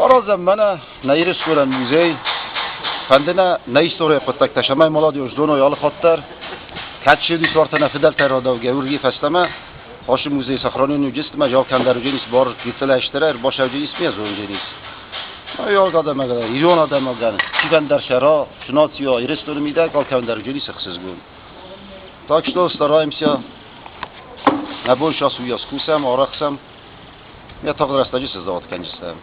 Аразӕм мӕнӕ нӕ Ирыстонӕн музей. Фӕнды нӕ нӕ историйы хъуыддӕгтӕ, цӕмӕй молодежь зоной алы хатт дӕр. Кӕд се суартӕ нӕ фыдӕлтӕй радавгӕ уырги фӕстӕмӕ, Хосы музей сохранение уджистмӕ жал кӕндӕр удженис бар гицелӕстӕрӕ ӕрбасӕудженис ме зондженис. Йог адӕмӕгӕн, ирон адӕмӕгӕн, чифӕндӕр сӕра, нацио Ирыстоны мидӕг алкӕмдӕр удженис ӕхсызгон. Так что стараемся, нӕ бон сейчас уйас кусӕм, арӕхсӕм. Ме тагъд рӕстӕджы сыздӕхт кӕнджыстӕм.